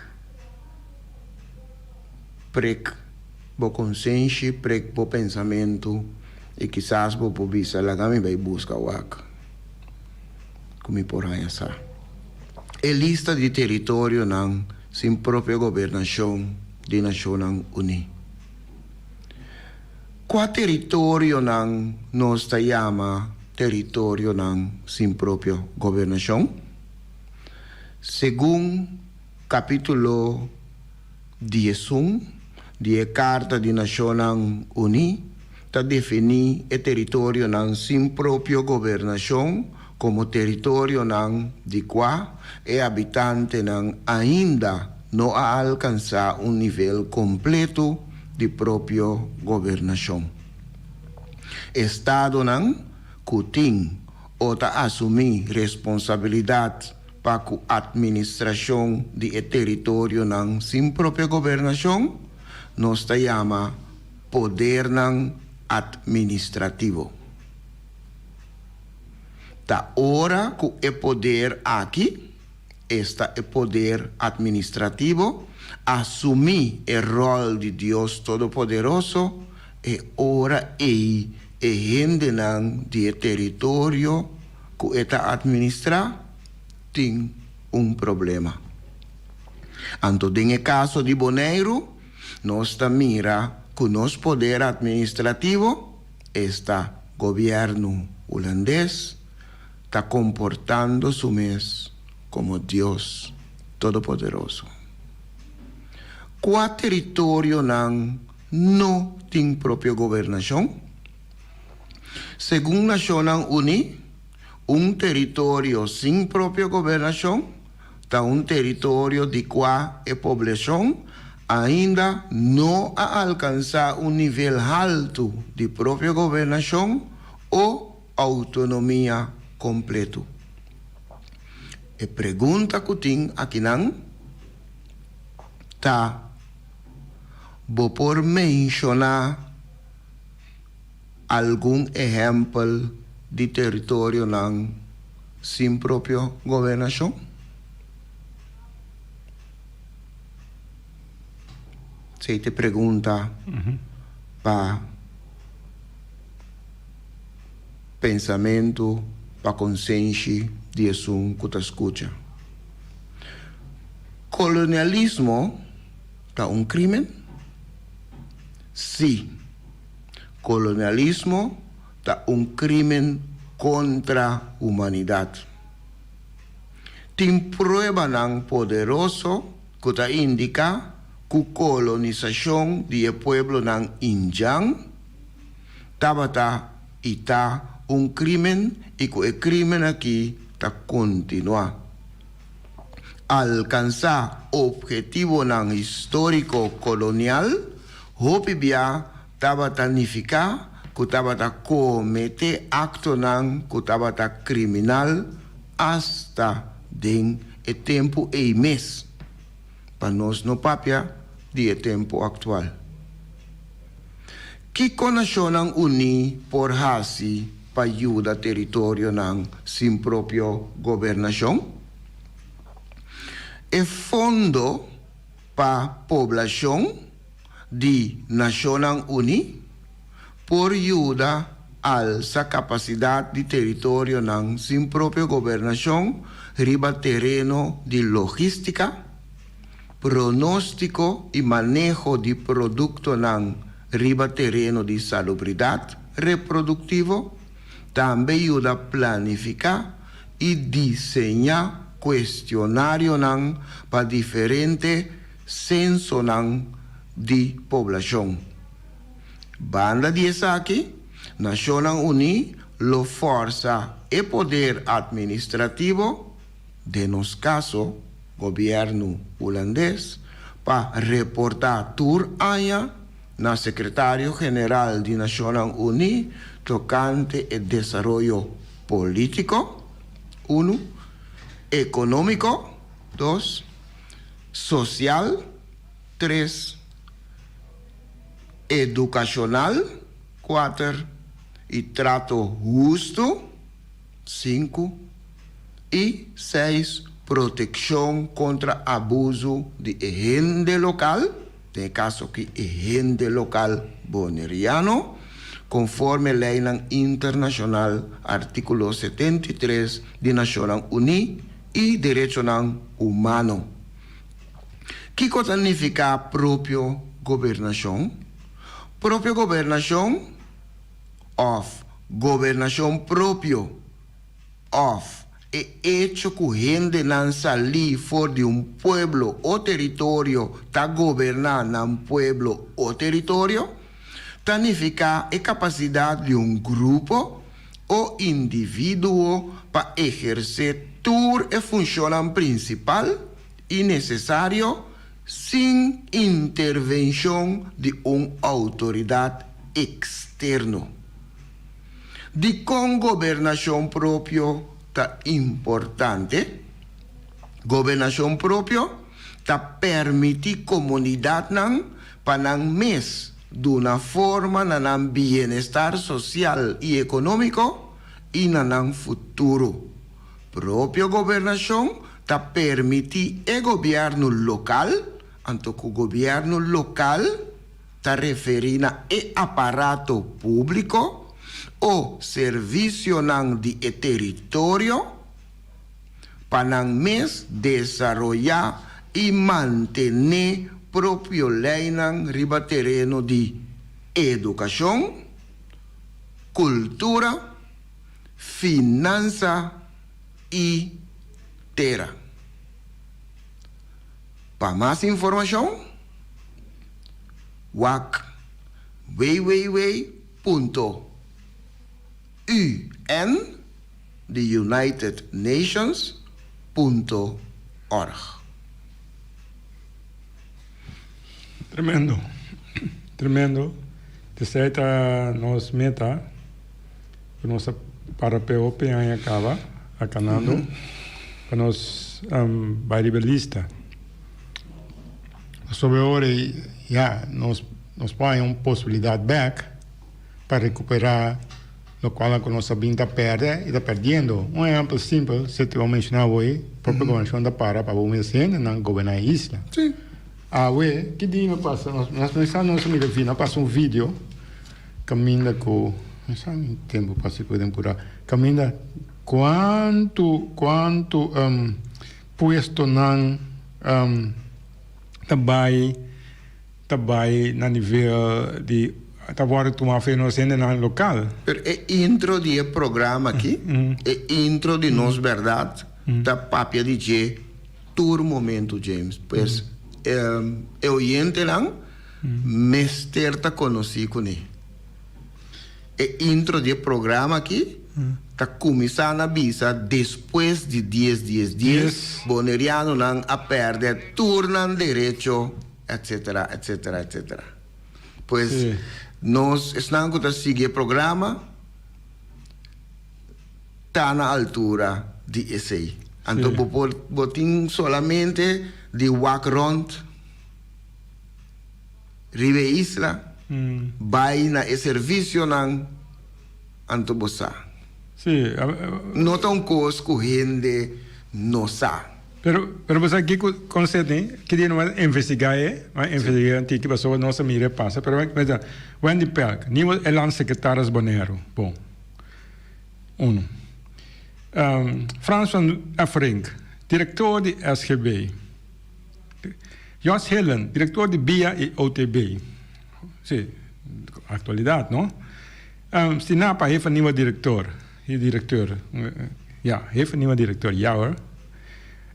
Prik bo konsenshi, prik bo pensamentu i kisas bo por bisa, Laga mi bai buska wak ku mi por haña sa. E lista di teritorionan sin propio gobernashon di Nashonnan Uní. Kua teritorionan nos ta yama teritorionan sin propio gobernashon? Segun Capítulo 11 di e Carta di Nacionnan Uní ta definí e teritorionan sin propio gobernacion como teritorionan di cua e habitantenan ainda no a alcansá un nivel completo di propio gobernacion. Estadonan cu tin o ta asumí responsabilidad pa ku atministrashon di e teritorionan sin propio gobernashon, nos ta yama podernan atministrativo. Ta ora ku e poder aki, esta e poder atministrativo, asumí e ròl di Dios Todopoderoso, e ora ei e hendenan di e teritorio ku e ta atministrá tin un problema. Anto den e kaso di Boneiru nos ta mira ku nos poder atministrativo, esta gobièrnu hulandes, ta komportando su mes komo Dios Todopoderoso. Kua teritorionan no tin propio gobernashon? Segun Nashonnan Uní, un teritorio sin propio gobernashon ta un teritorio di kua e poblashon ainda no a alkansá un nivel haltu di propio gobernashon o outonomia kompletu. E pregunta ku tin akinan ta, Bo por menshoná Algun ehèmpel di teritorionan sin propio gobernashon? Esei ta e pregunta pa pensamentu, pa konsenshi di esun ku ta skucha. Kolonialismo ta un krímen? Sí. Kolonialismo ta un krímen kontra humanidat. Tin pruebanan poderoso ku ta indiká ku kolonisashon di e pueblonan indjan tabata i ta un krímen i ku e krímen akí ta kontinuá. Alkansá ophetivonan históriko kolonial hopi bia tabata nifiká ku tabata kometé aktonan ku tabata kriminal asta den e tempu ei mes, pa nos no papia di e tempu aktual. Kiko Nashonnan Uní por hasi pa yuda teritorionan sin propio gobernashon? E Fondo pa Poblashon di Nashonnan Uní por yuda alsa kapasidat di teritorionan sin propio gobernashon riba tereno di logístika, pronóstiko i maneho di produktonan. riba tereno di salubridat reproduktivo, tambe yuda planifiká i diseñá kuestionarionan pa diferente sensonan di poblashon. Banda di esaki, Nashonnan Uní lo fòrsa e poder atministrativo, den nos kaso gobièrnu hulandes, pa reportá tur aña na Sekretario General di Nashonnan Uní tokante e desaroyo polítiko, unu, ekonómiko, dos, sosial, tres, edukashonal, kuater, i trato hustu, sinku, i seis, protekshon kontra abusu di e hende lokal, den e kaso aki e hende lokal boneriano, konforme leinan internashonal, artíkulo 73 di Nashonnan Uní, i derechonan humano. Kiko ta nifiká propio gobernashon? Propio gobernashon òf gobernashon propio òf e echo ku hendenan salí for di un pueblo o teritorio ta goberná nan pueblo o teritorio, ta nifiká e kapasidat di un grupo o individuo pa ehersé tur e funshonnan prinsipal i nesesario sin intervenshon di un outoridat eksterno. Dikon gobernashon propio ta importante? Gobernashon propio ta permití komunidatnan pa nan mes duna forma na nan bienestar sosial i ekonómiko i na nan futuro. Propio gobernashon ta permití e gobièrnu lokal, anto ku gobièrnu lokal ta referí na e aparato públiko o servisionan di e teritorio, pa nan mes desaroyá i mantené propio leinan riba tereno di edukashon, kultura, finansa i tera. Pa mas informashon, wak www punto UN di United Nations punto org. Tremendo, tremendo. Esei ta nos meta ku nos a para p'e hopi aña kaba a kanando pa nos bai riba e lista. Pasobra ora ya nos nos por haña un posibilidat bèk pa rekuperá lokual ku nos a bin ta pèrdè i ta pèrdiendo. Un ehèmpel simpel, si te bo menshoná awor, propio gobernashon ta para pa bo mes hendenan goberná e isla. Awe, ki dia mi pasa? Nos mester nos a mira video, a pasa un video kaminda ku, no sa mi tempu pasa ku tempura, kaminda kuantu kuantu puestonan ta bai ta bai na nivel di ta wòrdu tuma for nos hendenan lokal. Pero e intro di e programa aki, e intro di Nos Bèrdat ta papia di dje tur momento, James. Pues e oyentenan mester ta konosí kuné. E intro di e programa aki ta kuminsá na bisa despues di dies dies dies, bonerianonan a pèrdè tur nan derecho, etcetera, etcetera, etcetera. Pues nos esnan ku ta sigui e programa ta na altura di esei. Anto bo por bo tin solamente di wak rònt riba e isla, bai na e servisionan, anto bo sa. No ta un kos ku hende no sa. Pero, pero bo sa kiko concept ni? Ki dia no a investiga e, a investiga un tiki pasobra nos a mira e pasa, pero mester Wendy Pelk, nieuwe e landssecretaris Boneiru, bon, uno. Frans van Efferink, director di SGB. Jos Hillen, director di bia y OTB. Si. Actualidad, no? Stinapa heeft een nieuwe directeur. Directeur. Ja, heeft een nieuwe directeur. Ja hoor.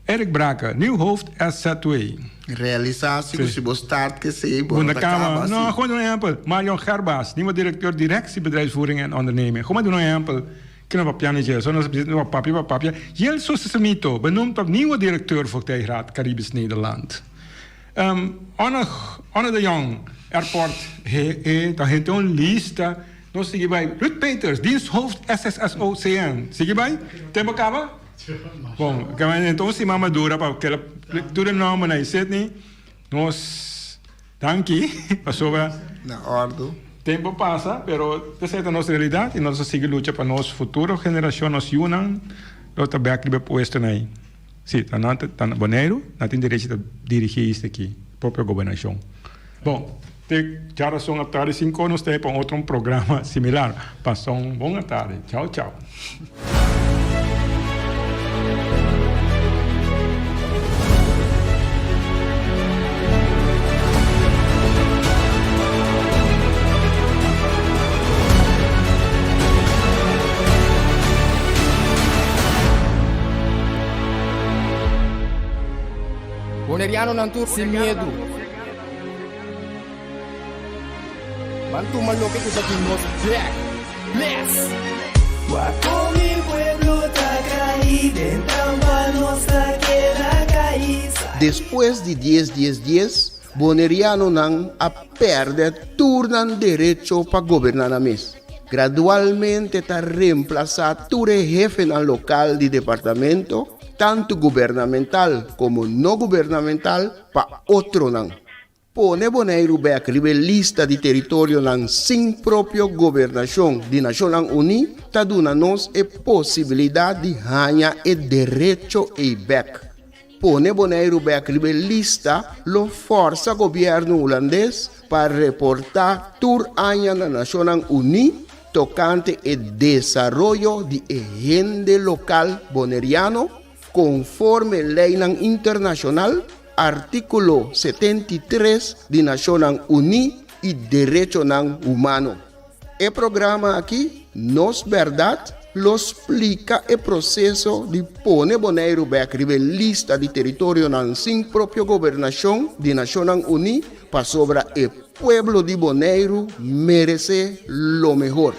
Eric Brake, nieuw hoofd SZW. Realisatie ku si bo start ke sei bo no ta kaba si. No, gewoon un ehempel. Marion Gerbas, nieuwe directeur directie bedrijfsvoering en onderneming. Gewoon maar doen een ehempel. Kino papia ni dje, so nos no papia pa papia. Jelso Sesemito, benoemd tot nieuwe directeur Voogdijraad Caribisch Nederland. Um, Onne, Onne de Jong, airport, he, he, ta hente un lista. Nos sigui bai. Ruud Peters, diensthoofd SSSOCN. Sigui bai? Tempo kaba? Bon, enton si mama dura pa kela tur e nomber na Sydney. Nos danki pasobra. Na ordu. Tempo pasa, pero esei ta nos realidad y nos ta sigui lucha pa nos futuro generacion, nos yunan lo ta bek riba e puestonan ei. Si, ta nan ta na Boneiru, nan tin derecho ta dirigi ista aki, propio gobernacion. Bon, te djarason atardi cinco nos ta e pa un otro programa similar. Pasa un bon atardi. Chao, chao. Bonerianonan tur sin miedu. Ban tuma loke ku ta di nos bek. Bless! Wak kon mi pueblo ta kai, den trampa nos ta keda kai. Despues di dies dies dies, Bonerianonan a pèrdè tur nan derecho pa goberná nan mes. Gradualmente ta remplasá tur e hefenan lokal di departamento, tantu gubernamental komo no gubernamental, pa otronan. Pone Boneiru bèk riba e lista di teritorionan sin propio gobernashon di Nashonnan Uní ta duna nos e posibilidat di haña e derecho ei bèk. Pone Boneiru bèk riba e lista lo fòrsa gobièrnu hulandes pa reportá tur aña na Nashonnan Uní tokante e desaroyo di e hende lokal boneriano konforme leinan internashonal, Artíkulo 73 di Nashonnan Uní i derechonan humano. E programa aki, Nos Bèrdat, lo splika e proseso di pone Boneiru bèk riba e lista di teritorionan sin propio gobernashon di Nashonnan Uní pasobra e pueblo di Boneiru meresé lo mehor.